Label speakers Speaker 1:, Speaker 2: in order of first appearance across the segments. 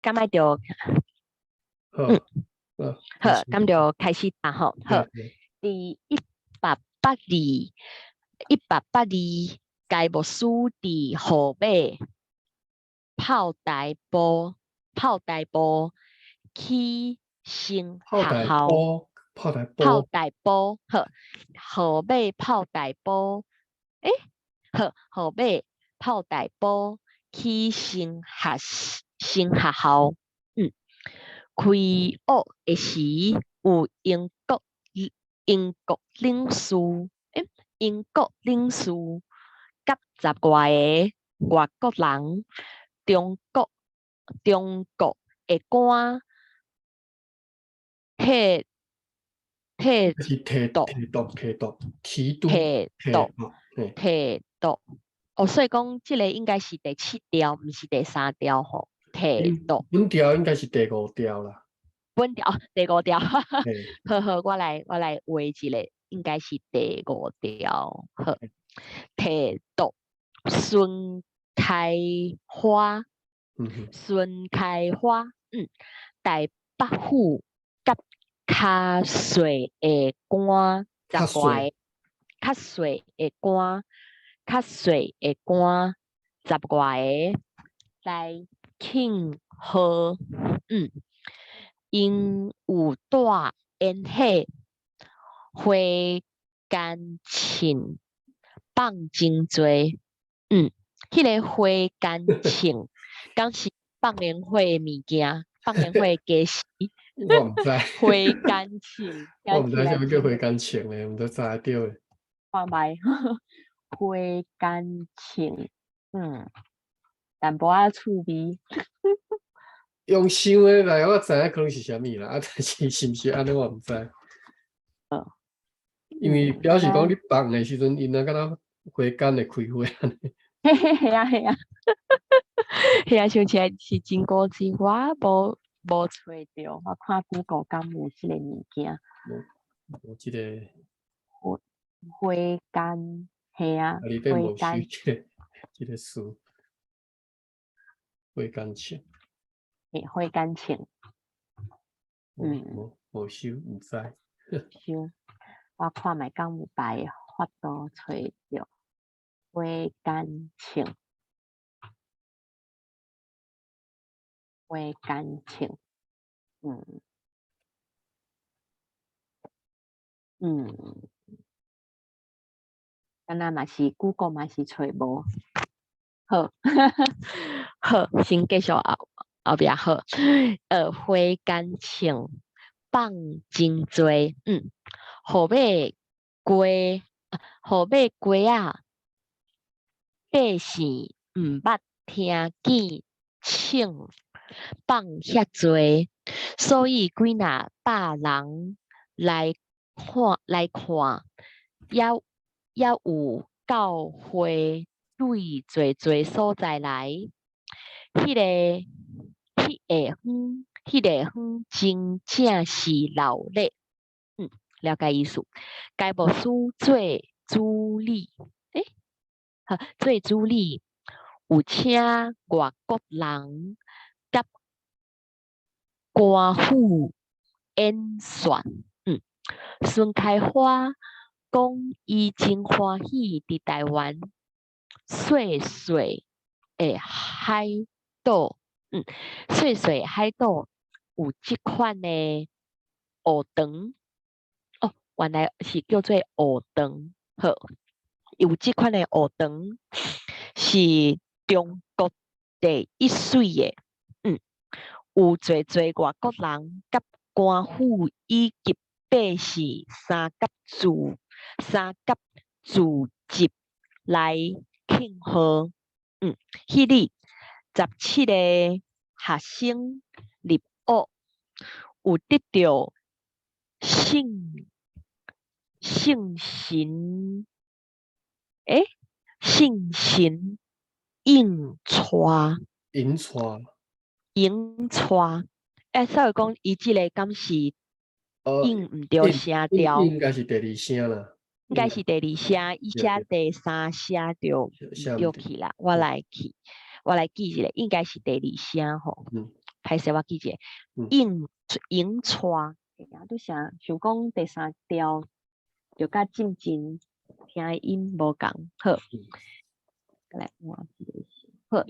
Speaker 1: 敢愛著
Speaker 2: 好，
Speaker 1: 好，敢就開始啦吼。好，佇1882，該牧師佇號碼炮台埔，炮台埔起新學校。
Speaker 2: 炮台埔，
Speaker 1: 炮台埔，好，號碼炮台埔，好，號碼炮台埔起新學校。開學的時有英國領事，英國領事佮十外个外國人，中國的官提提
Speaker 2: 是提
Speaker 1: 督
Speaker 2: 提督提督提督
Speaker 1: 提督
Speaker 2: 提
Speaker 1: 提督。哦，所以講這个應該是第七調，毋是第三調吼。提督。
Speaker 2: 本調應該是第五調啦。
Speaker 1: 本調第五調。好好，我來畫一下，應該是第五調。好，提督孫開花，孫開花，台北府佮較細的官十外個，較細的官，較細的官十外个來慶賀，𪜶有帶煙火、花干銃放真濟，彼个花干銃，敢是放煙火的物件，放煙火的家私。
Speaker 2: 我毋知。
Speaker 1: 花干銃，
Speaker 2: 我毋知啥物叫花干銃咧，毋知知對的。
Speaker 1: 看覓，花干銃，淡薄仔趣味。
Speaker 2: 用想的來，我知影可能是啥物啦，啊，但是是毋是按呢，我毋知。因為表示講你放的時陣，𪜶啊敢若花干會開花按呢。
Speaker 1: 嘿嘿，係啊係啊，係啊，想起來是真古蹟，我無揣著，我看 Google 敢有這个物件。
Speaker 2: 無，無這个。
Speaker 1: 花花干，係啊，
Speaker 2: 啊，裡底無
Speaker 1: 花干。
Speaker 2: 寫這个詞。花干銃。
Speaker 1: 嘿，花干銃。
Speaker 2: 無無收，毋知。
Speaker 1: 收，我看覓敢有別个法度揣著花干銃。花干銃，敢若嘛是 Google 嘛是揣無。好，好，先繼續後壁好。花干銃放真濟，號碼雞仔，百姓毋捌聽見銃放遐濟，所以幾若百人來看，猶有教會對濟濟所在來。彼个園真正是鬧熱，了解意思。該牧師做主理，好，做主理，有請外國人佮官府演說，孫開華講伊真歡喜佇台灣細細的海島，細細海島有這款的學堂，哦，原來是叫做學堂，好，有這款的學堂是中國第一媠的，有濟濟外國人佮官府以及百姓三佮聚集來慶賀，彼日17个學生入學，有得著聖神，聖神應帶，
Speaker 2: 應帶，
Speaker 1: 應帶，所以講伊這个敢是應毋著聲調？
Speaker 2: 應該是第二聲啦。
Speaker 1: 應該是第二聲，伊寫第三聲就毋對去啦。我來記一下，應該是第二聲吼。歹勢我記者，應應帶，啊，拄成想講第三調就佮進前聽的音無仝，好，來換一个先，好，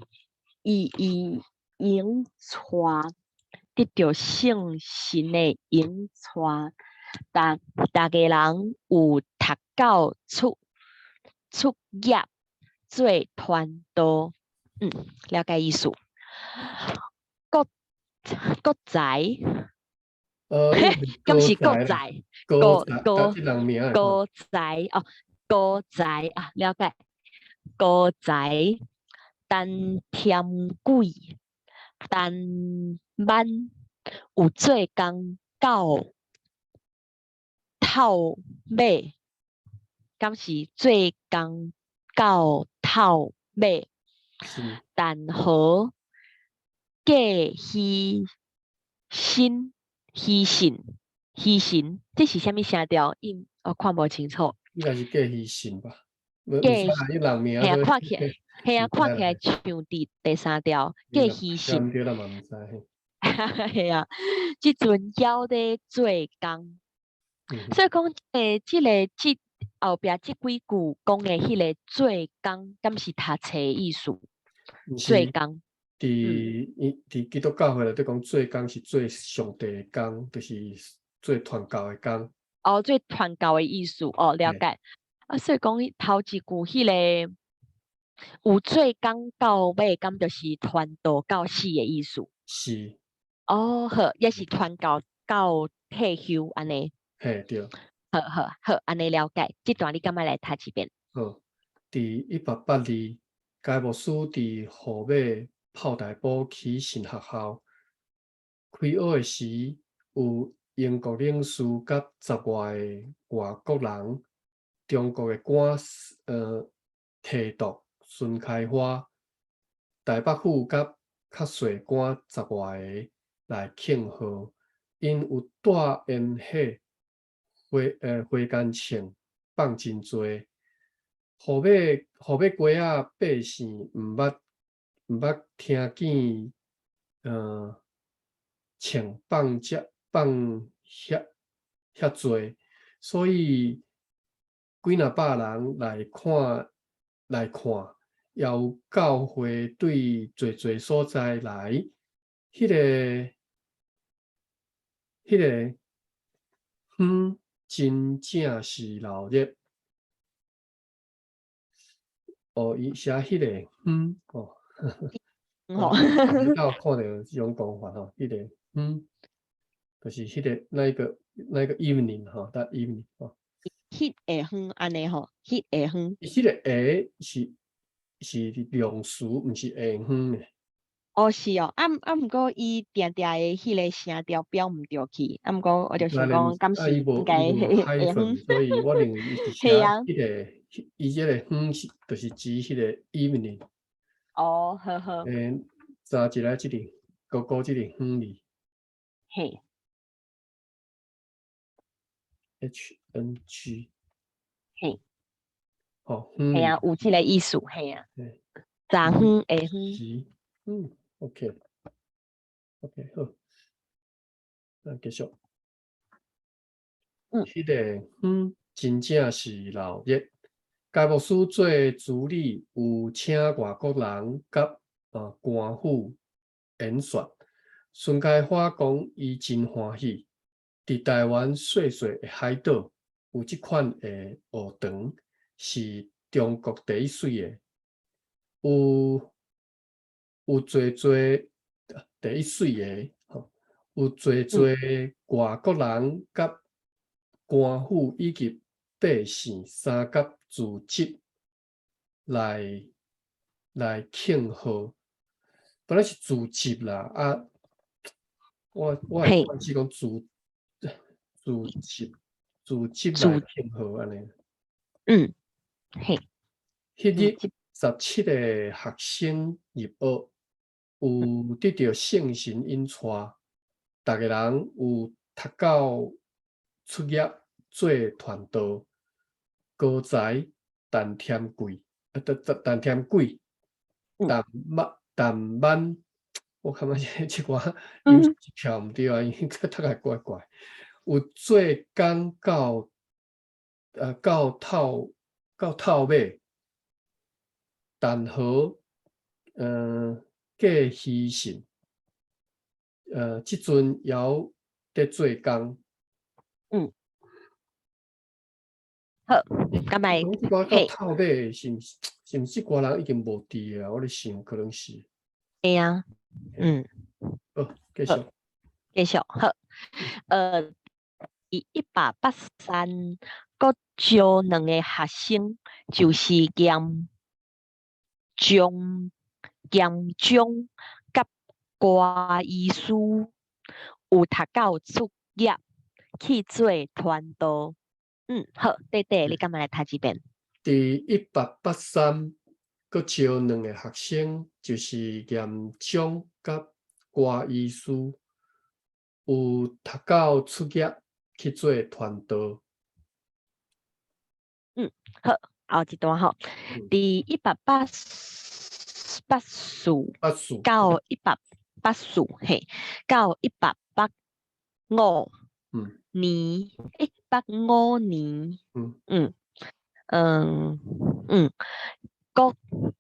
Speaker 1: 伊伊引帶得著聖神的引帶，逐逐个人有讀到出出業做傳道，了解意思。國國才，敢是國才？
Speaker 2: 高
Speaker 1: 高高才哦，高才啊，了解。高才，陳添貴，陳曼有做工到透尾，敢是做工到透尾？陳和過虛心虛信虛神，這是啥物聲調？𪜶我看無清楚。
Speaker 2: 應該是過虛信吧？
Speaker 1: 過嘿啊，看起來，嘿啊，看起來像佇第三調過虛信。
Speaker 2: 對啦嘛，毋知。
Speaker 1: 嘿啊，這陣猶咧做工，所以講，這個這後壁這幾句講的彼个做工，敢是讀冊的意思？做工。
Speaker 2: 佇伊佇基督教會內底講做工是做上帝的工，就是做傳教的工。
Speaker 1: 哦，做傳教的意思，哦，了解。啊，所以講頭一句彼个有做工到尾，敢就是傳道到死的意思？
Speaker 2: 是。
Speaker 1: 哦，好，也是傳教到退休按呢。
Speaker 2: 嘿，對。
Speaker 1: 好好好，按呢了解。這段你敢愛來讀一遍？
Speaker 2: 好，佇182，該牧師佇號碼炮台堡起神學校，開學的時，有英國領事佮十外个外國人，中國的官提督孫開華，台北府佮較細官十外个來慶賀，𪜶有帶煙火、火間銃放真濟，號碼號碼街仔百姓毋捌聽見，銃放遮放遐遐濟，所以幾若百人來看，也有教會對濟濟所在來，彼个昏真正是鬧熱。哦，伊寫彼个昏哦，
Speaker 1: 吼，
Speaker 2: 你有看著這種講法吼，彼个昏，就是彼个那一個 evening 吼，that evening 吼。
Speaker 1: 彼个昏按呢吼，彼个昏。
Speaker 2: 彼个下是量詞，毋是下昏的。
Speaker 1: 哦，是哦，啊啊，毋過伊定定的彼个聲調標毋著去，啊，毋過我就想講，敢是應該下昏。
Speaker 2: 所以我認為伊是寫彼个，伊這个昏是，就是指彼个 evening。
Speaker 1: 哦，好好。
Speaker 2: 早一來這裡，高高這裡昏哩。
Speaker 1: 嘿。
Speaker 2: H N G。
Speaker 1: 嘿。
Speaker 2: 好，
Speaker 1: 嘿啊，有這个意思，嘿啊。早昏下昏。
Speaker 2: 是，OK，OK，好，咱繼續。彼个昏真正是鬧熱。該牧師做主理，有請外國人佮官府演說。孫開華講，伊真歡喜，佇台灣細細的海島有這款的學堂，是中國第一媠的，有濟濟第一媠的，吼，有濟濟外國人佮官府以及百姓三甲組織來慶賀，本來是組織啦，啊，我會慣是講組織來慶賀按呢。
Speaker 1: 嘿。
Speaker 2: 彼日17個學生入學，有得著聖神引帶，逐个人有讀到出業做傳道。高才陳添貴，陳陳添貴，陳曼陳曼，我感覺這寡音跳毋對啊，因為讀來怪怪。有做工到頭尾，但和過虛信，這陣猶佇做工。
Speaker 1: 好，敢來
Speaker 2: 講這寡到頭尾是毋是？是毋是這寡人已經無佇啊？我咧想，可能是。
Speaker 1: 會啊，嗯。
Speaker 2: 好，繼續。
Speaker 1: 繼續，好。佇183，閣招兩个學生，就是嚴章、嚴章佮郭醫師，有讀到出業去做傳道。好，弟弟，你敢會來讀一遍？
Speaker 2: 佇1883，閣招兩个學生，就是嚴章佮郭醫師，有讀到出業去做傳道。
Speaker 1: 好，後一段吼，佇184
Speaker 2: 84
Speaker 1: 到184，嘿，到185年，欸，85年，閣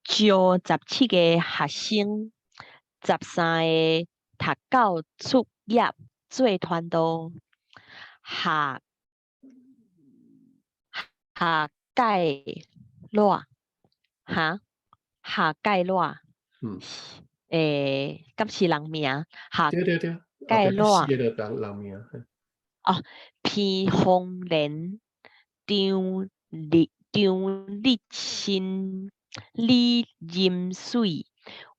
Speaker 1: 招17個學生，13個讀到出業做傳道，下蓋熱，哈，下蓋熱，欸，敢是人名？下
Speaker 2: 對對對，
Speaker 1: 蓋熱，
Speaker 2: 四個人名。
Speaker 1: 哦，彭鳳蓮、張日新、李仁水，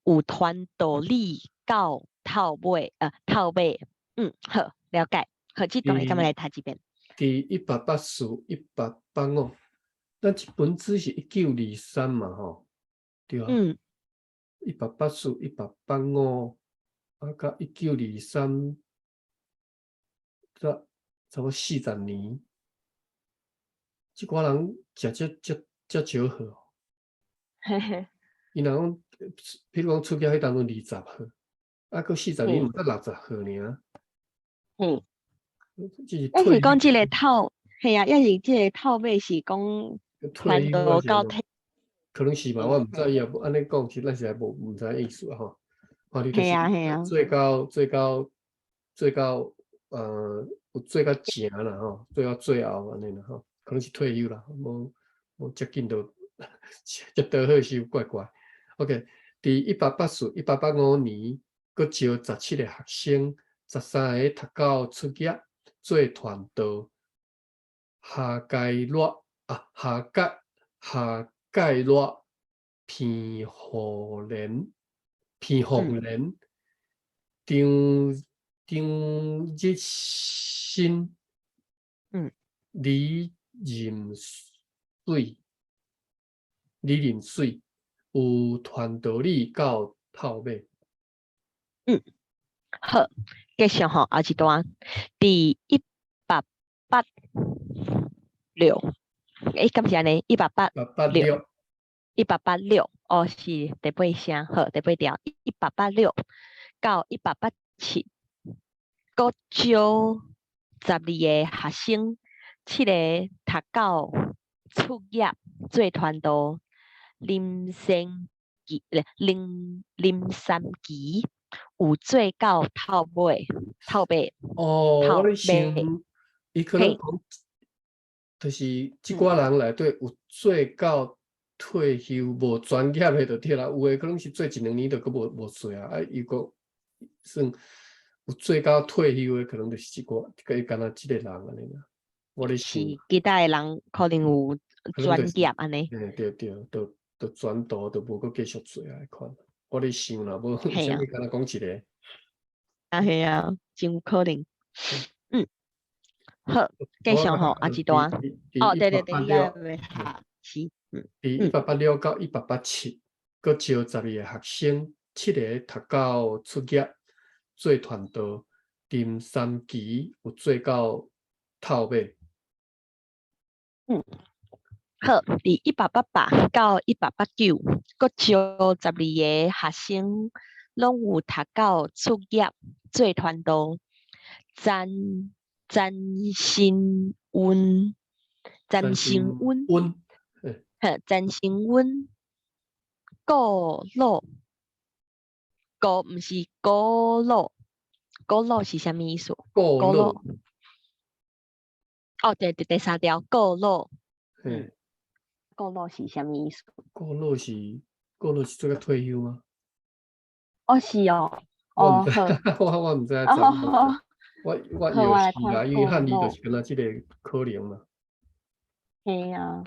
Speaker 1: 有傳道理到頭尾，好，了解。好，這段你敢會來讀一遍？
Speaker 2: 佇184、185，咱這本書是1923嘛，吼，對啊。184、185，啊，佮1923，這差不多40年。這寡人食這這這少號。伊若講，比如講出業彼當陣20號，啊，閣四十年毋才60號爾。
Speaker 1: 抑是講這个頭，嘿啊，抑是這个頭尾是講傳道到退。
Speaker 2: 可能是吧，我毋知伊也無按呢講，其實咱實在無毋知意思吼。
Speaker 1: 嘿啊嘿啊。
Speaker 2: 做到，有做到正啦吼，做到最後按呢啦吼，可能是退休啦，無無遮緊就這倒好是怪怪。OK，佇184、185年，閣招17個學生，13個讀到出業做傳道。下蓋熱啊，下蓋熱，彭鳳蓮、彭鳳蓮、張日新、李仁水，有傳道理到頭尾。
Speaker 1: 好，繼續吼，後一段，佇186，欸，敢是按呢？一百八
Speaker 2: 六，186，
Speaker 1: 哦，是第八聲，好，第八條，186到187，閣招12個學生，七个讀到出業做傳道，林三奇有做到頭尾，頭尾。
Speaker 2: 哦，我咧想，伊可能講，就是這寡人內底有做到退休無專業的就對啦，有的可能是做一兩年就閣無做啊，啊，伊閣算有做到退休的，可能就是這寡，閣敢若這个人按呢啦。我咧想，
Speaker 1: 是其他的人可能有專業按呢。
Speaker 2: 嘿，對對，就轉途就無閣繼續做啊，彼款。我咧想啦，無啥物敢若講一个。
Speaker 1: 啊，係啊，真有可能。好，繼續吼，啊一段。哦，對對對，你要是。
Speaker 2: 佇186到187，閣招12個學生，七个讀到出業做傳道，林三奇有做到頭尾。
Speaker 1: 好，佇188到189，閣招12個學生，攏有讀到出業做傳道。詹詹新溫，詹新溫，
Speaker 2: 溫，
Speaker 1: 呵，詹新溫，顧老，顧毋是古老，古老是啥物意思？
Speaker 2: 顧老。
Speaker 1: 哦，對對，第三條顧老，嗯，顧老是啥物意思？
Speaker 2: 顧老是做甲退休嗎？
Speaker 1: 哦，是哦，
Speaker 2: 我毋知，我毋知影。我以為是啦，因為漢字就是敢若這個可能嘛。
Speaker 1: 嘿啊，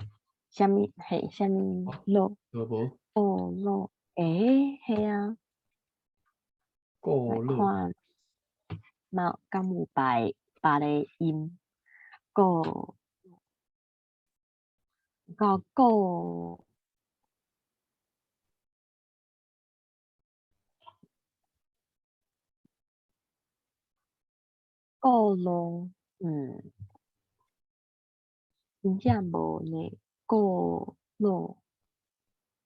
Speaker 1: 啥物嘿啥物老？
Speaker 2: 有無？
Speaker 1: 顧老，欸，嘿啊。
Speaker 2: 顧老。
Speaker 1: 看，嘛敢有別別个音？顧，個顧。顧路，嗯，真正無呢，顧路，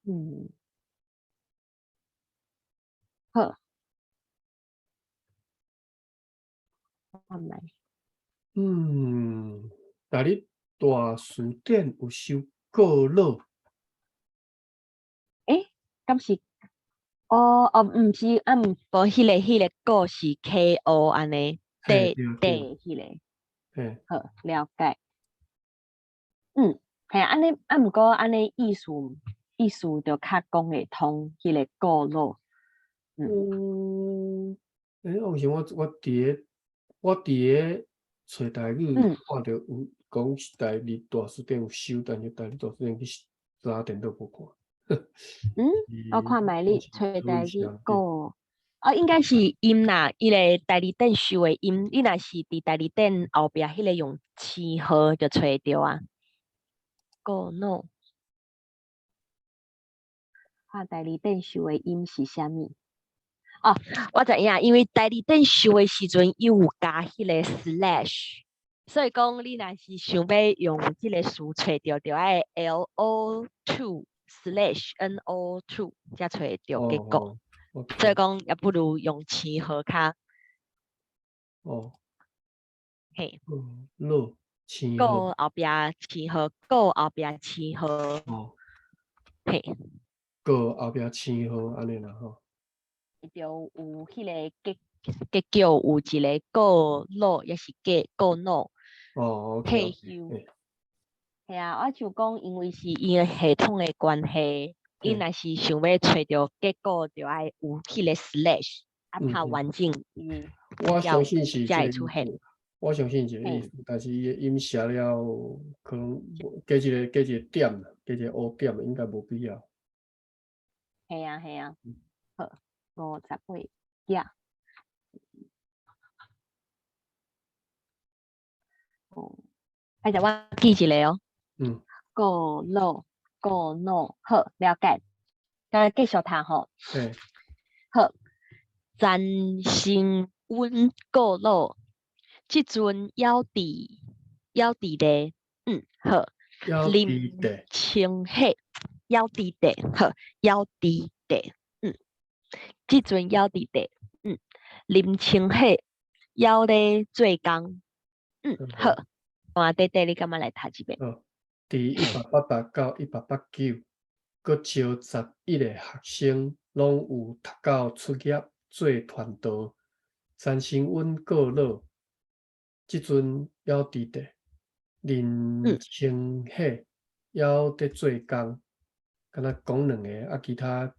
Speaker 1: 嗯，好，看覓。
Speaker 2: 嗯，台日大辭典有收過老。
Speaker 1: 欸，敢是？哦哦，毋是，啊，毋過彼個過是 K O 按呢。對對，彼個，好，了解。嗯，嘿，按呢，啊，毋過按呢意思就較講會通，彼個顧老。
Speaker 2: 嗯，欸，有時我佇咧揣台語看著有講是台日大辭典有收，但是台日大辭典去查電腦無看。
Speaker 1: 嗯，我看覓你揣台語顧。哦，應該是音啦，伊個台字典收的音，你若是佇台字典後壁彼個用星號就揣著啊。顧老，看台字典收的音是啥物？哦，我知影，因為台字典收的時陣，伊有加彼個 slash，所以講你若是想欲用這個詞揣著，就愛 L O two slash N O two 才揣著結果。所以講，也不如用星號較。
Speaker 2: 哦。
Speaker 1: 嘿。
Speaker 2: 老星號。
Speaker 1: 顧後壁星號，顧後壁星號。
Speaker 2: 哦。
Speaker 1: 嘿。
Speaker 2: 顧後壁星號按呢啦吼。
Speaker 1: 就有彼個結結局有一個顧老，抑是過顧老。
Speaker 2: 哦，
Speaker 1: 退休。嘿啊，我就講，因為是伊的系統的關係。你若是想欲揣著結果，就愛有彼個 slash，啊拍完整，
Speaker 2: 我相信是
Speaker 1: 才會出現。
Speaker 2: 我相信這個意思，但是伊的音寫了，可能加一個點，加一個烏點，應該無必要。
Speaker 1: 嘿啊嘿啊，好，58頁。哦，啊，就我記一下哦。
Speaker 2: 嗯。
Speaker 1: 顧老。顧老，好，了解。咱繼續讀吼。好，詹新溫顧老，這陣猶佇咧，嗯，好。林清喜猶佇咧，好，猶佇咧，嗯，這陣猶佇咧，嗯，林清喜猶咧做工，嗯，好。我弟弟，你敢欲來讀一遍？
Speaker 2: 佇188到189，閣招11個學生，攏有讀到出業做傳道。陳新溫過老，這陣猶佇咧，林清喜猶佇做工，敢若講兩个，啊，其他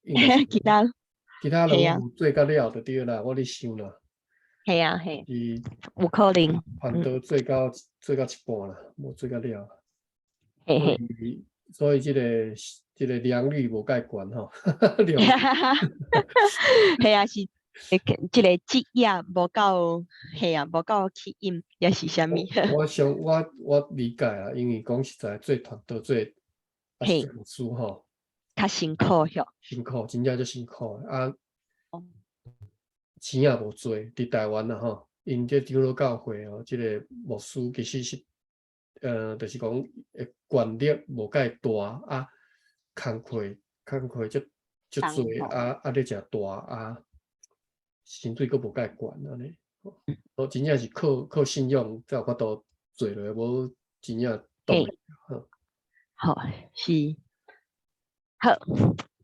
Speaker 1: 其他
Speaker 2: 其他攏有做甲了就對啦，我咧想啦。
Speaker 1: 嘿啊嘿，有可能。
Speaker 2: 傳道做到一半啦，無做甲了。
Speaker 1: 嘿嘿。
Speaker 2: 所以這個良率無蓋懸吼。
Speaker 1: 嘿啊，是這個職業無夠，嘿啊，無夠吸引，抑是啥物？
Speaker 2: 我想我理解啊，因為講實在做傳道做啊是牧師吼，
Speaker 1: 較辛苦許。
Speaker 2: 辛苦，真正足辛苦啊！錢也無濟，佇台灣啦吼，𪜶這長老教會哦，這個牧師其實是，就是講權力無蓋大啊，工課足足濟
Speaker 1: 吼
Speaker 2: 啊啊咧食大啊，薪水閣無蓋懸按呢。哦，真正是靠信仰才有法度做落，無真正動力。
Speaker 1: 好，是。好，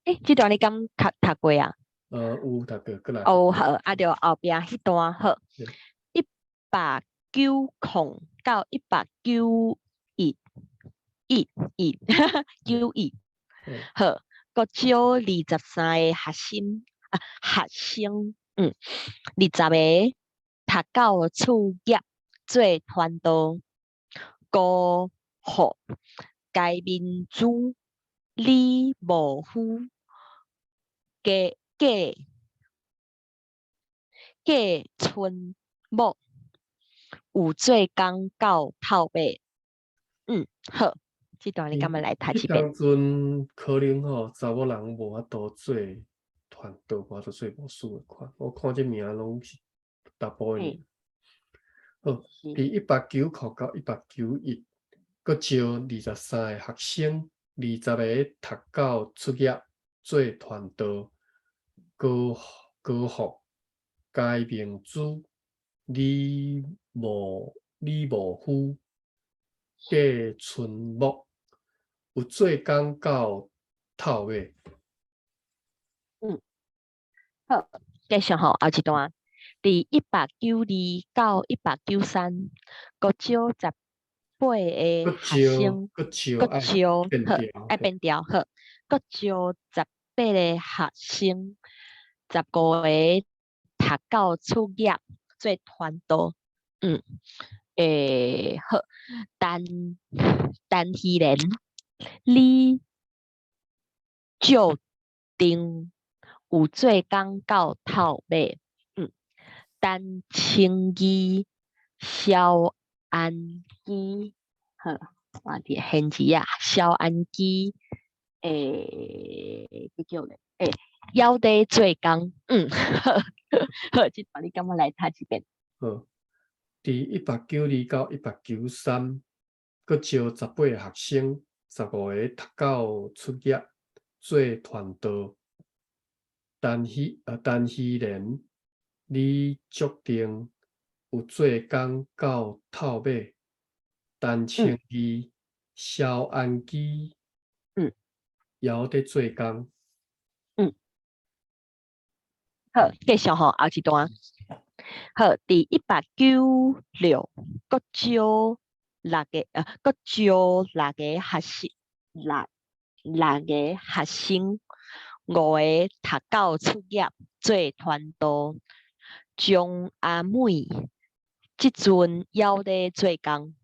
Speaker 1: 欸，這段你敢讀過啊？
Speaker 2: 有讀過，閣來。
Speaker 1: 哦，好，啊，著後壁彼段好，190到191，一一九一，好，閣招23个學生啊，學生，20个讀到卒業做傳道，高福該民主李無夫郭春木有做工到透尾，好，這段你敢欲來讀一遍？
Speaker 2: 彼當陣可能吼，查某人無法度做傳道，無法度做牧師的款。我看這名攏是查埔的名。好，佇190到191，閣招23个學生，20个讀到卒業做傳道，高福該明珠李無夫郭春木有做工到透尾。
Speaker 1: 好，繼續吼，後一段，佇192到193，閣招18個學生，
Speaker 2: 閣
Speaker 1: 閣招，好，愛變調，好，閣招18個學生，15個讀到卒業做傳道，欸，好，陳希蓮、李少定有做工到透尾，陳清義、蕭安基，好，我佇現字啊，蕭安基，欸，這叫咧，欸，猶咧做工，好，好，這段你敢欲來讀一遍？
Speaker 2: 好，佇192到193，閣招18個學生，15個讀到卒業做傳道。陳希蓮、李竹定有做工到透尾。陳清義、蕭安基，猶咧做工。
Speaker 1: 好，繼續吼，後一段。好，佇196，閣招六個，閣招六個學生，六個學生，五個讀到卒業做傳道。張阿妹這陣猶咧做工。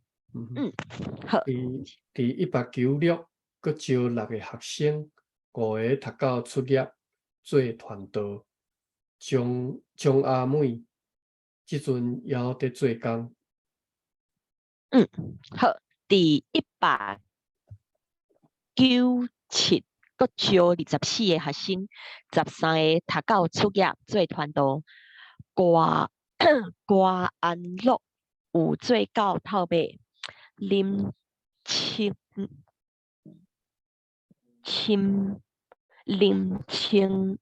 Speaker 1: 好。
Speaker 2: 佇196，閣招六個學生，五個讀到卒業做傳道。張阿妹這陣猶佇做工。
Speaker 1: 好，佇197，閣招24個學生，13個讀到卒業做傳道。郭安樂有做到透尾。林清清林清，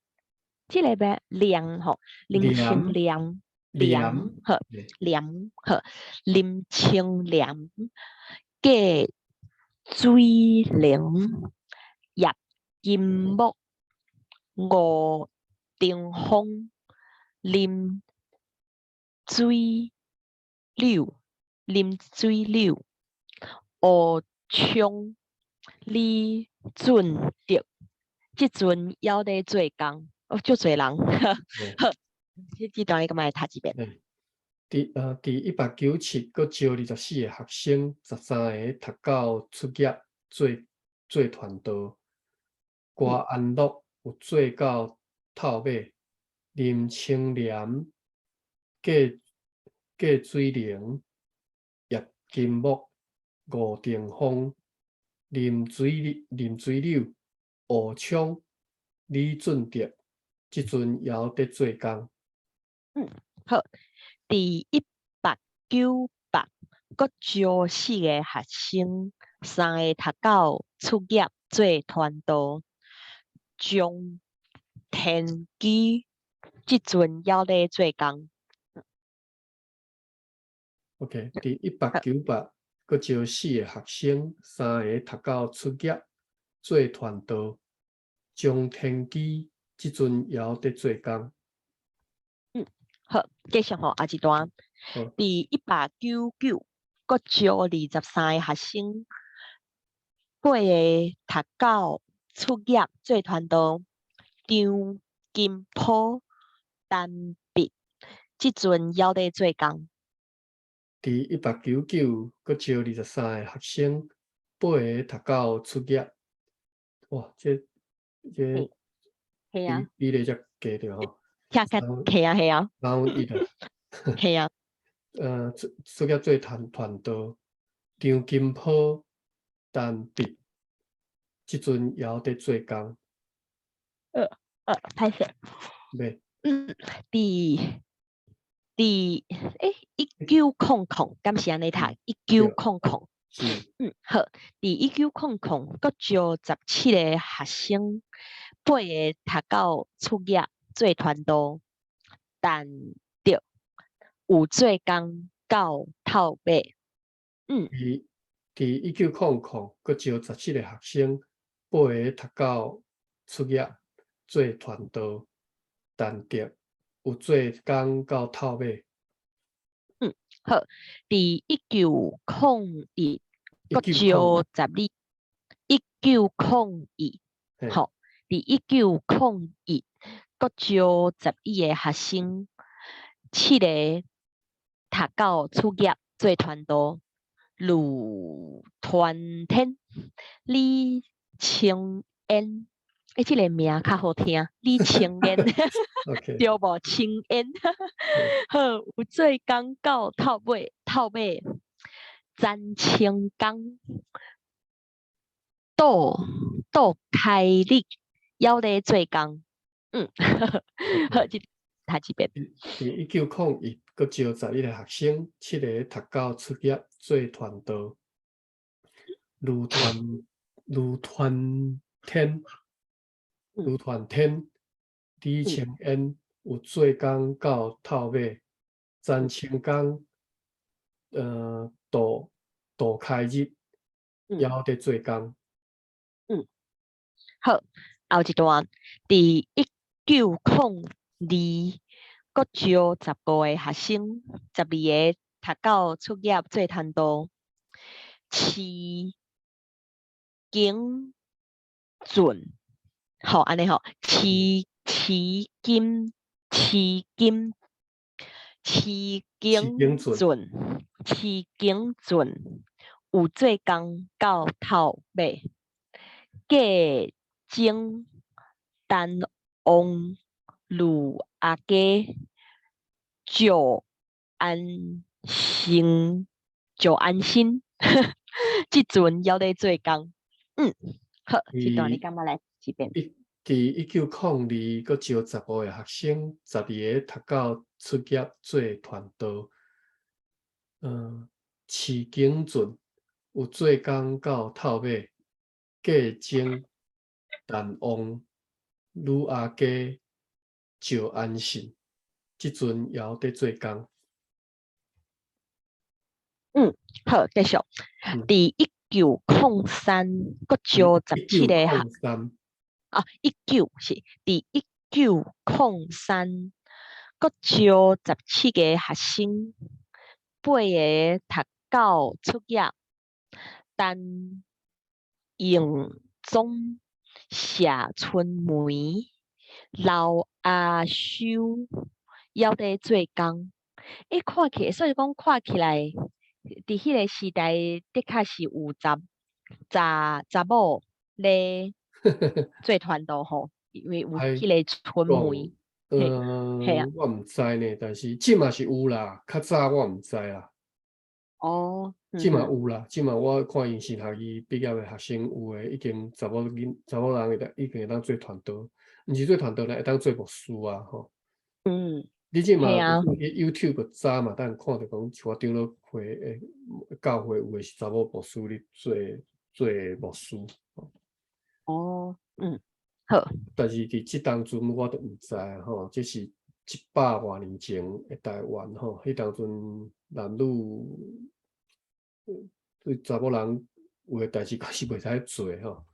Speaker 1: 這个欲亮吼，林清亮亮好廉好，林清廉郭水玲葉金木吳登峰林水柳吳昌李俊德，這陣猶咧做工，哦，足濟人。好，這段你敢欲來讀一遍？
Speaker 2: 佇197，閣招24個學生，13個讀到卒業做傳道。郭安樂有做到透尾。林清廉、郭水玲、葉金木、吳定峰、林水柳、吳昌、李俊德，這陣猶佇做工。
Speaker 1: 好，佇198，閣招四個學生，三個讀到卒業做傳道。張天基，這陣猶咧做工。
Speaker 2: OK，佇1898，閣招四个學生，三个讀到出業做傳道。張天基這陣猶佇做工。
Speaker 1: 嗯，好，繼續吼，後一段。
Speaker 2: 好。
Speaker 1: 佇1899，閣招23个學生，八个讀到出業做傳道。張金波、陳筆，這陣猶咧做工。
Speaker 2: 佇1899，閣招23个學生，八个讀到出業。哇，這
Speaker 1: 係啊，
Speaker 2: 比例遮低著吼。
Speaker 1: 聽較係啊係啊。
Speaker 2: 3分一啊。
Speaker 1: 係啊。
Speaker 2: 出業做傳道，張金波、陳筆，這陣猶佇做工。
Speaker 1: 歹勢。
Speaker 2: 袂。
Speaker 1: 嗯，佇1900，敢是按呢讀？1900。
Speaker 2: 是。
Speaker 1: 嗯，好，佇1900，閣招17个學生，八个讀到出業做傳道，陳德有做工到透尾。嗯。
Speaker 2: 佇1900，閣招17个學生，八个讀到出業做傳道，陳德有做工到透尾。
Speaker 1: 嗯，好，佇1901，閣招十二，1901，吼，佇1901，閣招11个學生，七个讀到出業做傳道，呂傳天、李清煙，欸，這个名較好聽，李清煙，對無？清煙，好，有做工到透尾，透尾，陳清江、杜開日，猶咧做工，嗯，好，這讀一遍。
Speaker 2: 佇1901，閣招11个學生，七个讀到出業做傳道，呂傳天、呂傳天、李清煙有做工到透尾，陳清江、杜開日猶佇做工。
Speaker 1: 嗯，好，後一段，佇1902，閣招15个學生，12个讀到出業做傳道，徐景俊，吼，按呢吼，徐徐金徐金徐景俊，徐景俊有做工到透尾，郭精陳旺呂阿家趙安生趙安新，這陣猶咧做工。嗯，好，這段你感覺來一遍？
Speaker 2: 佇1902，閣招15个學生，12个讀到出業做傳道。徐景俊有做工到透尾，郭精陳旺呂阿家趙安信，這陣猶佇做工。
Speaker 1: 嗯，好，繼續。佇1903，閣招17個學啊，一九是佇1903，閣招十七個學生，八个讀到出業，陳永宗、謝春梅、劉阿修猶佇做工。欸，看起來，所以講看起來，佇彼个時代的確是有查某咧做傳道吼，因為有彼个春梅。嘿啊。
Speaker 2: 我毋知呢，但是這嘛是有啦，較早我毋知啦。
Speaker 1: 哦。
Speaker 2: 這嘛有啦，這嘛我看𪜶神學院畢業的學生，有的已經查某囡查某人會當已經會當做傳道，毋是做傳道咧，會當做牧師啊吼。你這嘛 YouTube 查嘛，當看著講一寡長老會的教會有的是查某牧師咧做牧師。
Speaker 1: 哦，嗯，好。好。
Speaker 2: 但是佇這當陣我都毋知吼，這是100外年前的台灣吼，彼當陣男女對查某人有的代誌確實袂使做吼。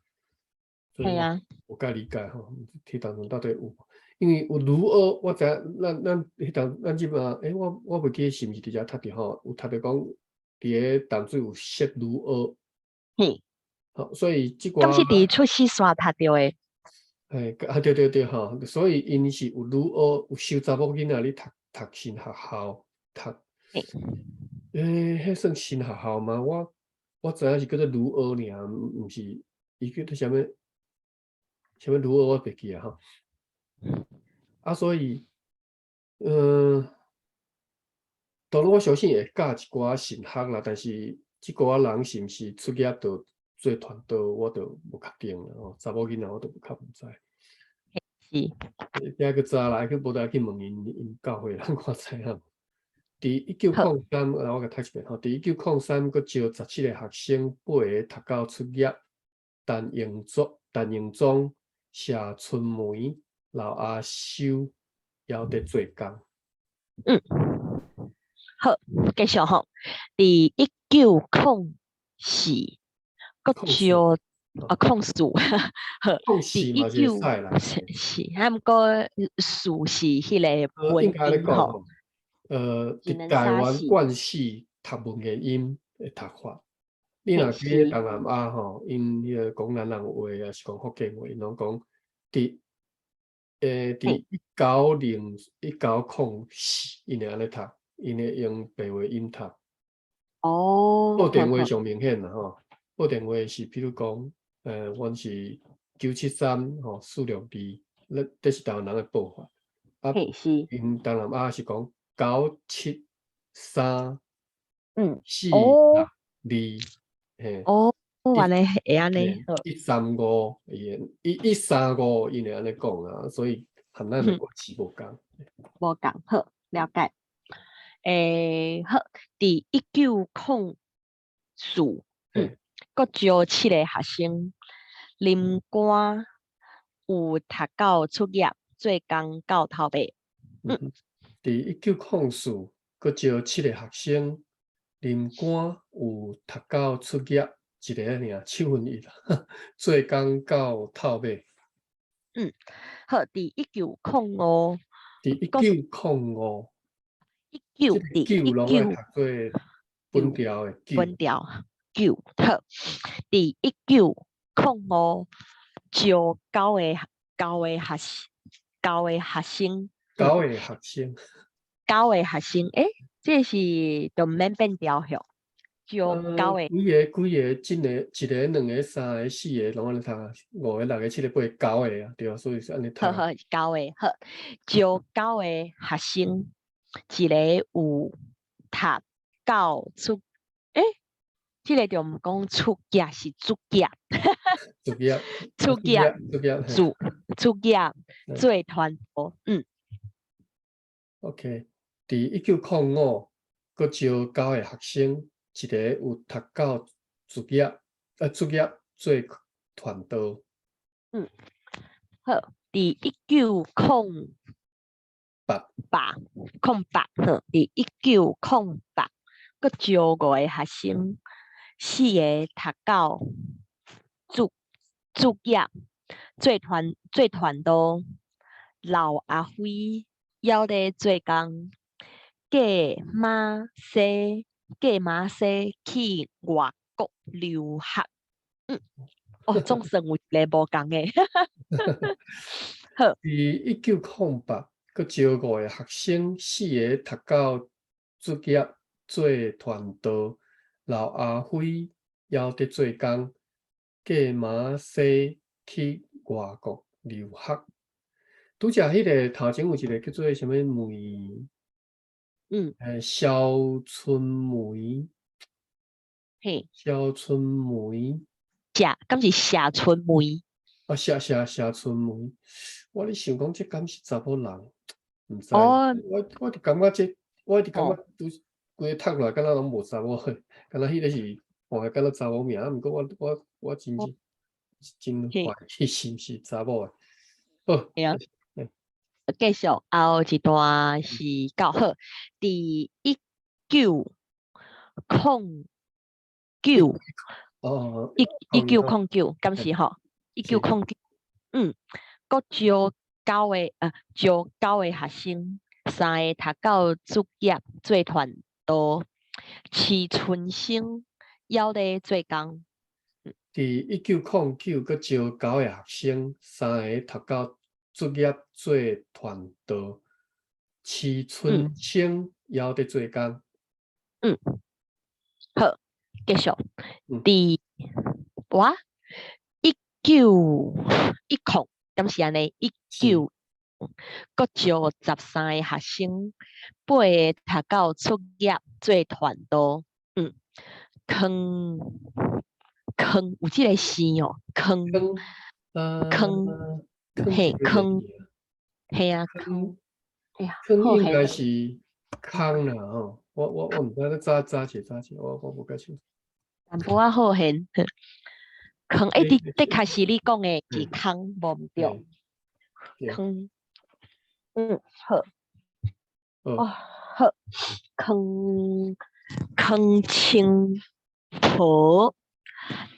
Speaker 1: 係啊。
Speaker 2: 無介理解吼，彼當陣到底有，因為有女學，我知影咱咱彼當咱這擺，欸，我袂記得是毋是佇遮讀著吼，有讀著講佇咧淡水有設女學。好，所以這寡
Speaker 1: 敢是佇出師山讀著的？
Speaker 2: 嘿，啊對對對吼，所以𪜶是有女學，有收查某囡仔咧讀讀神學校，讀，欸，彼算神學校嗎？我知影是叫做女學爾，毋是，伊叫做啥物？啥物女學我袂記啊吼。啊，所以，當然我相信會教一寡神學啦，但是這寡人是毋是出業就做傳道，我就無確定啦吼。查某囡仔我都較毋知。抑閣早啦，去無得去問𪜶𪜶教會人，我知影。佇1903，來我共讀一遍吼。佇1903，閣招17個學生，八个讀到卒業。陳榮宗、陳榮宗、謝春梅、劉阿修，猶佇做工。
Speaker 1: 嗯，好，繼續吼。佇1904，閣招啊04，好，佇一九是是，啊毋過四是彼個文音吼。
Speaker 2: 佇台灣慣勢讀文言音的讀法。你若去東南亞吼，𪜶彼个講閩南話，抑是講福建話，𪜶攏講佇1904，𪜶會按呢讀，𪜶會用白話音讀。報電話上明顯啦吼，報電話是譬如講，阮是973吼462，咧這是台灣人的報法。啊，𪜶東南亞是講973四六二，嘿。
Speaker 1: 哦，原來會按呢。
Speaker 2: 135，伊會1135，𪜶會按呢講啊，所以和咱的歌詞無仝。
Speaker 1: 無仝，好，了解。欸，好，佇1904，閣招七個學生，林官有讀到卒業，做工到頭尾。
Speaker 2: 佇1904，閣招七個學生，林官有讀到卒業，一个爾，7分1啦，做工到頭尾。
Speaker 1: 嗯，好，佇1905，
Speaker 2: 佇1905，
Speaker 1: 一九佇
Speaker 2: 九攏愛讀做本調的九。
Speaker 1: 本調九，好，佇1905，招九個學生，
Speaker 2: 九個學生，
Speaker 1: 九個學生，欸，這是就毋免變調吼，招九個。
Speaker 2: 幾個幾個，一個、一個、兩個、三個、四個，攏按呢讀，五個、六個、七個、八個、九個啊，對啊，所以是按呢讀。
Speaker 1: 好好，九個好，招九個學生，一個有讀到出，欸，這个就毋講出業，是卒業。
Speaker 2: 卒業，
Speaker 1: 卒業，
Speaker 2: 卒業，
Speaker 1: 卒業，做傳道，嗯。
Speaker 2: OK，佇1905，閣招九個學生，一個有讀到卒業，卒業做傳道。
Speaker 1: 嗯，好，佇一九空
Speaker 2: 八
Speaker 1: 八空八，好，佇1908，閣招五個學生，四個讀到卒業，做傳道，劉阿輝猶咧做工，過馬西去外國留學。嗯，哦，總算有一个無仝的。好。
Speaker 2: 佇1908，閣招五個學生，四个讀到卒業做傳道，劉阿輝猶佇做工，過馬西去外國留學。拄才彼个頭前有一个叫做啥物梅，蕭春梅，蕭春梅，
Speaker 1: 謝，敢是謝春梅？
Speaker 2: 啊，謝春梅，我咧想講，這敢是查某人？毋知，我就感覺這，我一直感覺拄規个讀落來，敢若攏無查某，敢若彼个是看來敢若查某名，毋過我真真懷疑是毋是查某的。好，
Speaker 1: 嘿啊。繼續後一段是到好，佇19091909，敢是吼？1909，閣招九個招九個學生，三個讀到卒業做傳道，徐春生猶咧做工。
Speaker 2: 佇1909，閣招九個學生，三个讀到卒業做傳道，徐春生猶佇做工。
Speaker 1: 嗯，好，繼續。佇哇，1910，敢是按呢？一九閣招13個學生，八个讀到卒業做傳道。匡匡有這个姓哦，匡匡嘿匡，嘿啊匡，哎呀，
Speaker 2: 匡應該是空啦吼，我毋知，早早者早者，我無記清楚。
Speaker 1: 淡薄仔好現，匡欸，的的確是你講的是空，無毋對。匡，好。哦，好，匡匡清婆，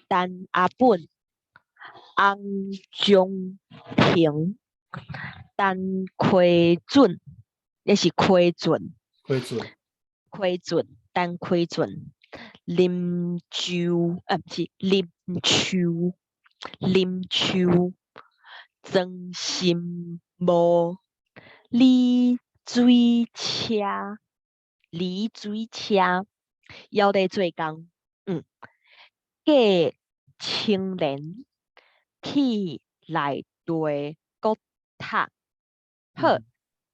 Speaker 1: 陳阿本，翁宗平，陳奎准，抑是奎准？
Speaker 2: 奎准。
Speaker 1: 奎准，陳奎准，林州，啊，毋是林秋，林秋，曾心无，李水車，李水車，猶咧做工，過青年去內地閣讀，好，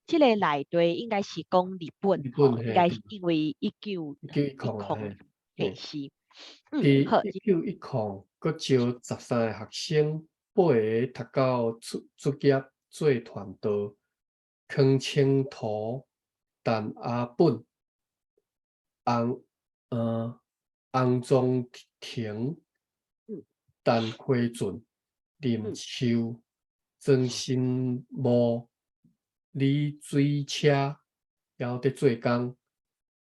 Speaker 1: 這个內地應該是講日本吼，應該是因為1910，嘿是，
Speaker 2: 佇1910，閣招13個學生，八个讀到卒業做傳道，康清圖、陳阿本、翁宗廷、陳奎俊、林秋、曾新武、李水車，猶佇做工，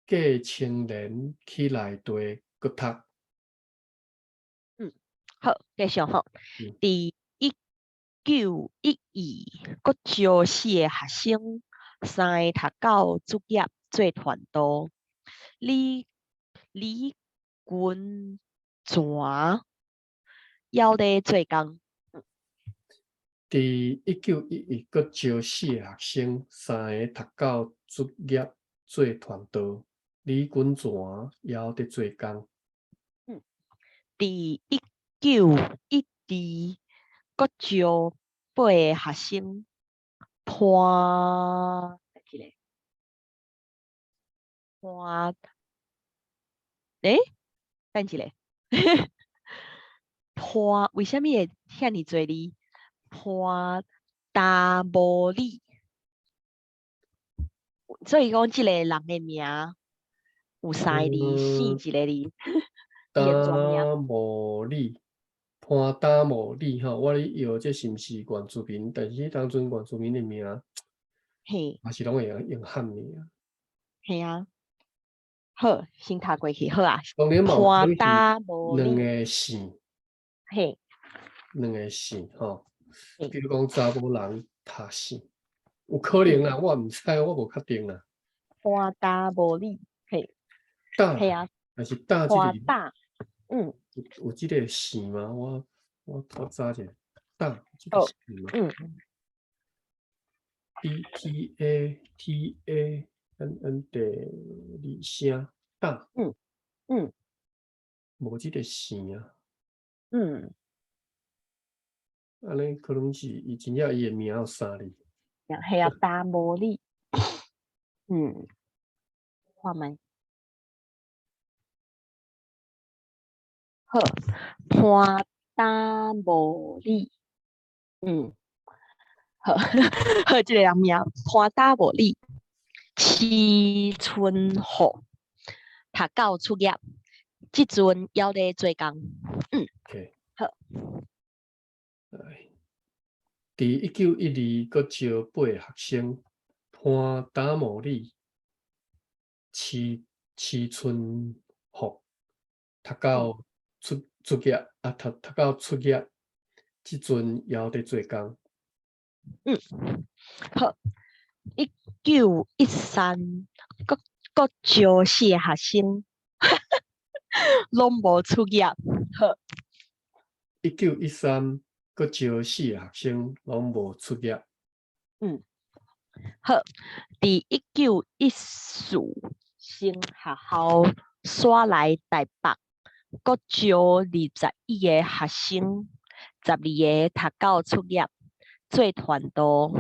Speaker 2: 過青年去內地閣讀。
Speaker 1: 好，繼續吼。佇1912，閣招四个學生，三個讀到卒業做傳道。李君泉猶咧做工。
Speaker 2: 佇1911，閣招四个學生，三个讀到卒業做傳道。李君泉猶佇做工。
Speaker 1: 佇1912，閣招八个學生，潘，一个，潘，欸，等一下，潘，為啥物會遐爾濟字？潘達摩里，所以講這个人的名有三个字，姓一个字，伊的全名。
Speaker 2: 達摩里，潘達摩里吼，我咧臆這是毋是原住民？但是當陣原住民的名，嘛是攏會用用漢名。
Speaker 1: 嘿啊，好，先讀過去，好啊。
Speaker 2: 當然嘛有可
Speaker 1: 潘達摩
Speaker 2: 能是兩
Speaker 1: 里，
Speaker 2: 个姓，兩个姓吼。比如講查某人讀姓，有可能啊，我毋知，我無確定啦。
Speaker 1: 潘達摩里，嘿，
Speaker 2: 達，
Speaker 1: 嘿啊。
Speaker 2: 還是達這個
Speaker 1: 潘達，
Speaker 2: 有這个姓嗎？我查一下，達這个姓嗎？D T A T A N N 第二聲達，無這个姓啊。按呢可能是伊真正伊的名有三字。
Speaker 1: 係啊，達摩里，看覓。好，潘達摩里，好，好，這个人名潘達摩里，徐春虎，讀到卒業，這陣猶咧做工，
Speaker 2: OK。
Speaker 1: 好。
Speaker 2: 來，佇佇1912，閣招八个學生，潘達摩里、徐徐春福讀到出出業，啊讀讀到出業，這陣猶佇做工。
Speaker 1: 嗯，好。1913，閣閣招四个學生，攏無出業。好。
Speaker 2: 1913，閣招四個學生，攏無出業。
Speaker 1: 嗯，好。佇1914，新學校徙來台北，閣招21個學生，12個讀到出業，做傳道。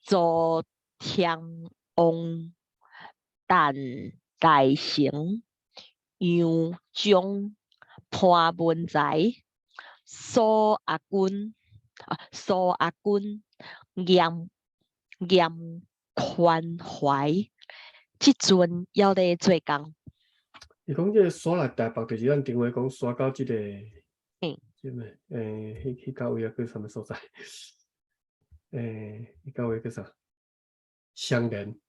Speaker 1: 周天旺、陳大成、楊忠、潘文才、蘇阿軍、啊蘇阿軍、嚴嚴寬懷，這陣猶咧做工。
Speaker 2: 伊講這个徙來台北，就是咱頂回講徙到這个，這个，彼彼到位啊，叫啥物所在？彼到位叫啥？雙連。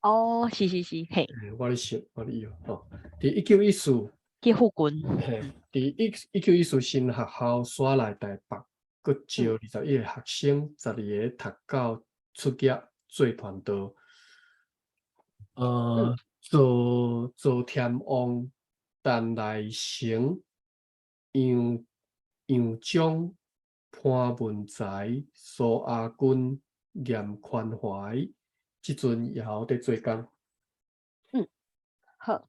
Speaker 1: 哦，是是是，嘿。
Speaker 2: 我咧想，我咧臆吼。佇1914，
Speaker 1: 去附近。
Speaker 2: 嘿，佇一九一四新學校徙來台北，閣招21個學生，12個讀到出業做傳道。周周天旺、陳來成、楊楊忠、潘文才、蘇阿軍、嚴寬懷，這陣猶佇做工。
Speaker 1: 嗯，好，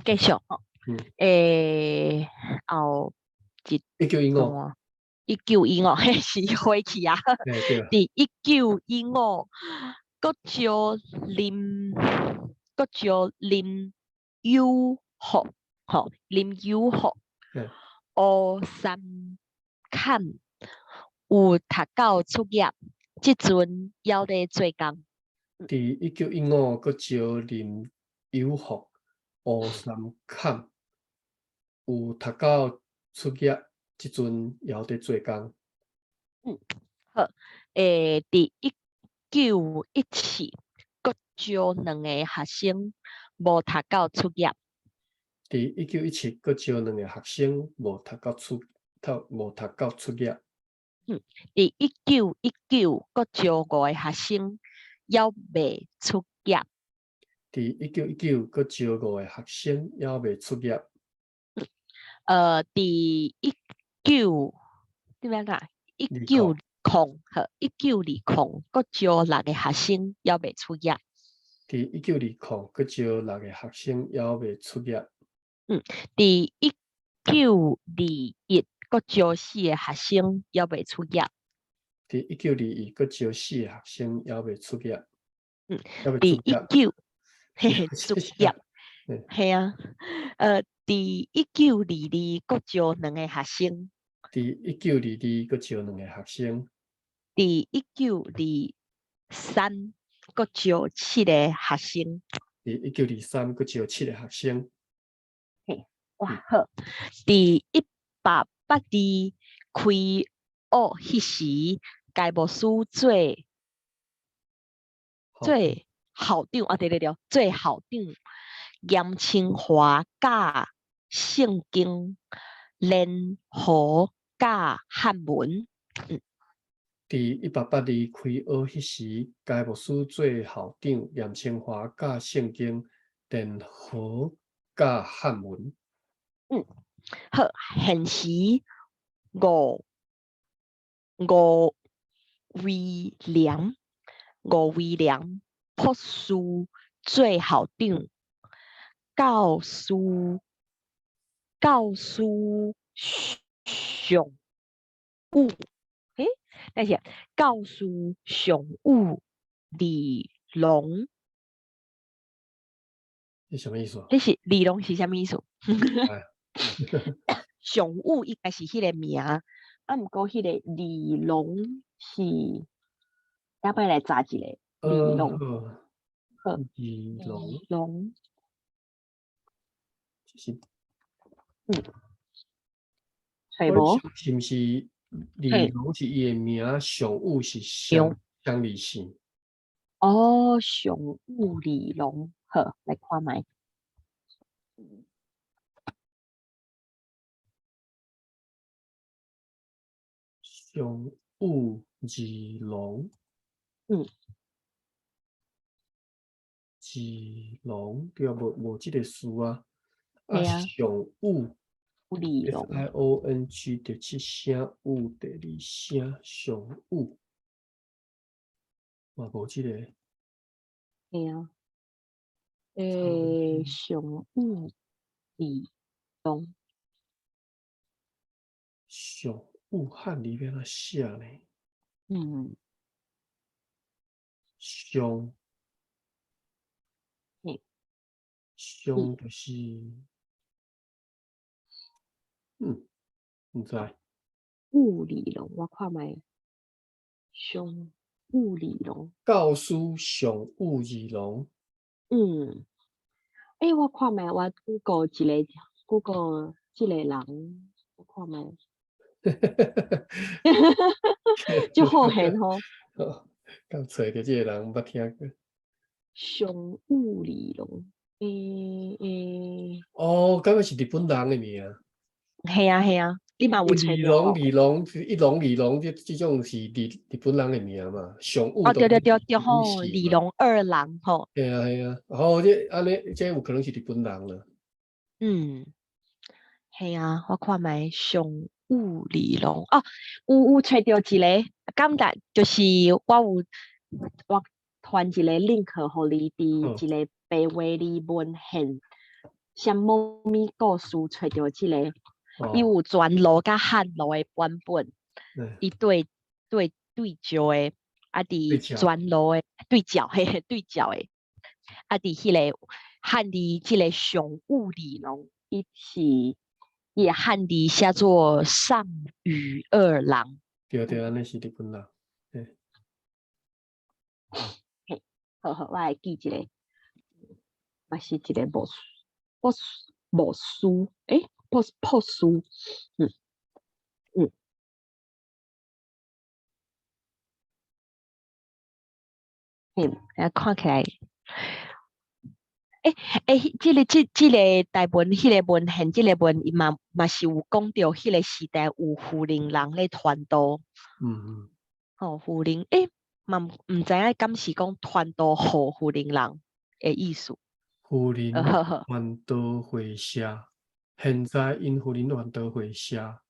Speaker 1: 繼續吼。後一
Speaker 2: 1915
Speaker 1: 段，一九一五，彼是火去啊。
Speaker 2: 對。
Speaker 1: 佇1915，閣招林，閣招林有福，吼，林有福，烏三坎有讀到出業，這陣猶咧做工。
Speaker 2: 佇1915，閣招林有福、烏三坎有讀到出業，這陣猶佇做工。
Speaker 1: 嗯，好，佇1917，閣招兩个學生，無讀到出業。
Speaker 2: 佇1917，閣招兩个學生，無讀到出業。
Speaker 1: 嗯，佇1919，閣招五个學生，猶未出業。
Speaker 2: 佇1919，閣招五个學生，猶未出業。
Speaker 1: 佇一九點樣講？一九空，好，1920，閣招六个學生，猶未出業。
Speaker 2: 佇1920，閣招六个學生，猶未出業。
Speaker 1: 嗯，佇1921，閣招四个學生，猶未出業。
Speaker 2: 佇1921，閣招四个學生，猶未出業。
Speaker 1: 嗯，佇一九，嘿嘿，出業，嘿啊，佇1922，閣招兩个學生。
Speaker 2: 佇1922，閣招兩個學生。
Speaker 1: 佇1923，閣招七個學生。
Speaker 2: 佇1923，閣招七個學生。
Speaker 1: 嘿，哇好！佇1882開學彼時，該牧師做做校長啊，對對對，做校長，嚴清華教聖經、聯合教漢文。嗯。
Speaker 2: 佇1882開學彼時，該牧師做校長，嚴清華教聖經、聯合教漢文。
Speaker 1: 嗯，好，現時吳吳威廉吳威廉博士做校長，教師教師上武，欸，等下，教師上武李龍，
Speaker 2: 這啥物意思？
Speaker 1: 這是李龍是啥物意思？上武應該是彼個名，啊，毋過彼個李龍是，要不要來查一下？李龍，
Speaker 2: 好，李龍，
Speaker 1: 龍，
Speaker 2: 是，
Speaker 1: 嗯，揣無？
Speaker 2: 是毋是二龍是伊的名，上武是雙雙字姓。
Speaker 1: 哦，上武二龍，好，來看覓。
Speaker 2: 上武二龍，二龍對啊，無無這個詞啊。啊，上武
Speaker 1: 二龍
Speaker 2: ，S I O N G 第七聲，武第二聲，上武，嘛無這個。
Speaker 1: 嘿啊。上武二龍。
Speaker 2: 上武漢字欲按怎寫呢？上。上就是，毋知。
Speaker 1: 武二龍，我看覓。上武二龍。
Speaker 2: 教師上武二龍。
Speaker 1: 欸，我看覓，我 Google 一個，Google 這個人，我看覓。足好現吼。
Speaker 2: 敢揣著這個人毋捌聽過。
Speaker 1: 上武二龍，欸欸。
Speaker 2: 哦，敢若是日本人的名。
Speaker 1: 嘿啊嘿啊，你嘛有揣著
Speaker 2: 二龍二龍，一龍二龍，這這種是日日本人的名嘛？上武。
Speaker 1: 哦，對對對對吼，二龍二郎吼。
Speaker 2: 嘿啊嘿啊，哦，這按呢，這有可能是日本人啦。
Speaker 1: 嘿啊，我看覓上武二龍，哦，有有揣著一個，感覺就是我有我傳一個 link 予你，佇一個白話字文獻，啥物物故事揣著這個，伊有全羅佮漢羅的版本，伊對對對照的，啊，佇全羅的對照，嘿嘿，對照的，啊，佇彼個漢字這個上武二龍，伊是伊的漢字寫做上羽二郎。
Speaker 2: 對對，按呢是日本人。
Speaker 1: 嘿，好好，我來記一下，嘛是一個牧牧牧師，欸，博博士，嘿，啊，看起來，欸欸，這個這這個台文，彼個文獻，這個文伊嘛嘛是有講著，彼個時代有胡寧人咧傳道。吼，胡寧，欸，嘛毋知影敢是講傳道予胡寧人的意思。
Speaker 2: 胡寧傳道會社，現在𪜶胡寧傳道會社。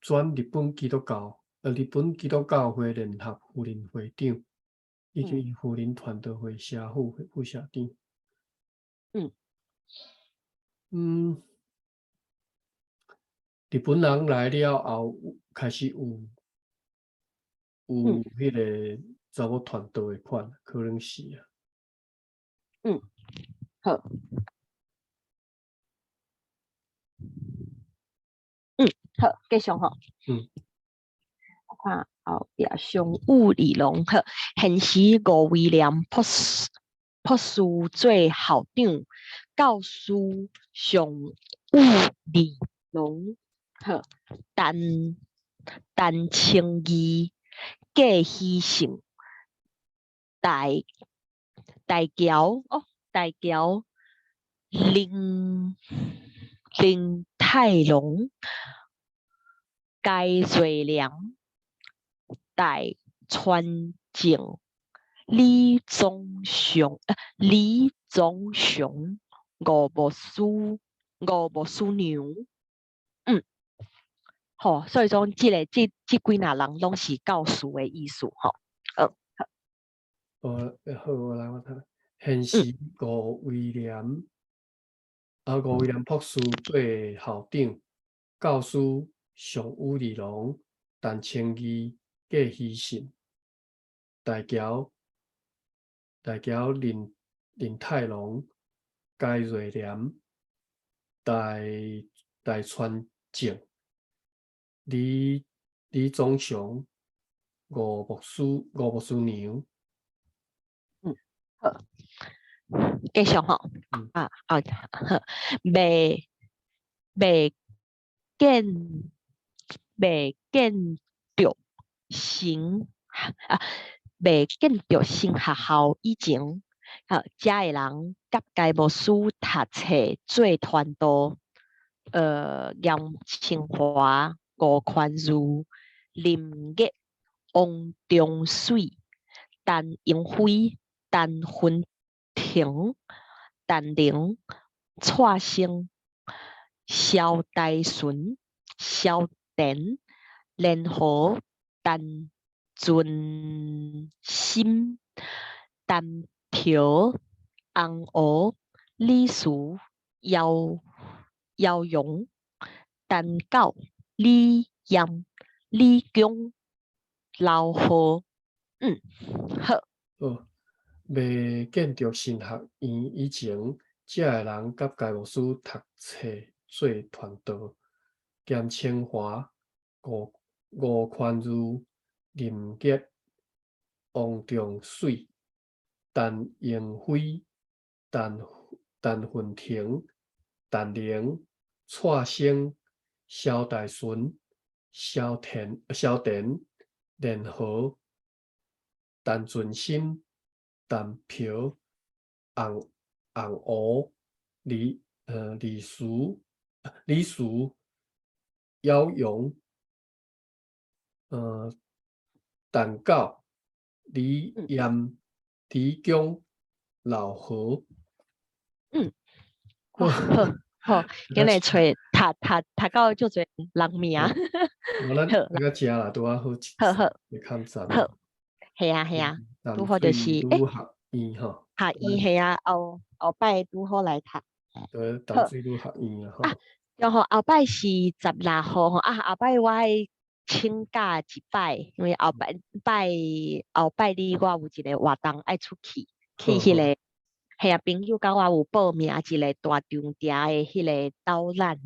Speaker 2: 轉日本基督教，日本基督教會聯合扶輪會長，以及扶輪傳道會社副副社長。日本人來了後，開始有有彼個查某傳道的款，可能是啊。
Speaker 1: 好。好，繼續吼。我看後壁上武二龍，好，現時吳威廉博士博士做校長，教師上武二龍，好，陳陳清義、郭喜勝、大大橋哦，大橋林林泰龍、解瑞良、戴傳正、李宗雄、李宗雄、吳牧師、吳牧師娘，吼，所以講，這個這這幾若人攏是教師的意思，吼，好。
Speaker 2: 哦，好，我來我睇。現時吳威廉，啊，吳威廉博士做校長，教師上武二龍、陳清義、郭喜信、大橋、大橋林林泰龍、解瑞廉、戴戴傳正、李李宗雄、吳牧師、吳牧師娘。
Speaker 1: 好，繼續吼。啊啊，好，麥麥見未見著新啊，未建著新學校以前，啊，遮的人佮該牧師讀冊做傳道，嚴清華、吳寬裕、林月、王中水、陳英輝、陳芬婷、陳玲、蔡生、蕭大順、蕭田、連和、陳俊心、陳朴、紅娥、李淑、姚姚勇、陳九、李艷、李強、劉浩，好。
Speaker 2: 好，未建著神學院以前，遮的人佮該牧師讀冊做傳道。嚴清華、吳寬裕、林傑、王仲水、陳英輝、陳芬婷、陳玲、蔡生、蕭大順、蕭田、連和、陳俊心、陳朴、紅娥、李淑、姚勇、陳九、李艷、李強、劉和。
Speaker 1: 好，好，今日揣讀讀到足濟人名。
Speaker 2: 無咱讀到遮啦，拄仔好。
Speaker 1: 好好。
Speaker 2: 會較讚。
Speaker 1: 好，係啊係啊，拄好就是
Speaker 2: 學院吼。
Speaker 1: 學院係啊，後後擺拄好來讀。
Speaker 2: 對，淡水女學院啊。
Speaker 1: 啊，然後後擺是16號吼，啊，後擺我愛請假一擺，因為後擺日我有一個活動愛出去，去彼個，係啊，朋友佮我有報名一個大長埕的彼個導覽，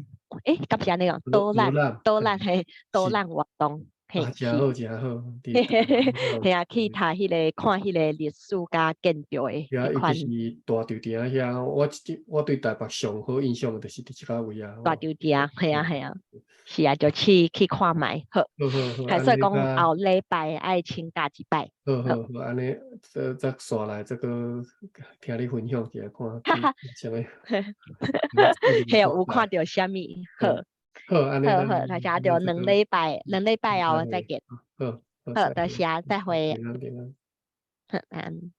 Speaker 1: 敢是按呢講？導覽，導覽嘿，導覽活動。
Speaker 2: 啊，誠好，誠好。
Speaker 1: 係啊，去讀彼個看彼個歷史佮建築的彼款。
Speaker 2: 伊就是大稻埕遐，我對台北上好印象就是佇這个位啊。
Speaker 1: 大稻埕，係啊係啊，是啊，就去看覓好。
Speaker 2: 好好好。
Speaker 1: 所以講後禮拜愛請假一擺。
Speaker 2: 好好好，按呢，再煞來這個聽你分享一下看，啥物？
Speaker 1: 係啊，有看著啥物？好。
Speaker 2: 好，按呢。
Speaker 1: 好好，大家就兩禮拜後再見。
Speaker 2: 好，
Speaker 1: 好，多謝，再會。
Speaker 2: 平安平安。
Speaker 1: 好，安。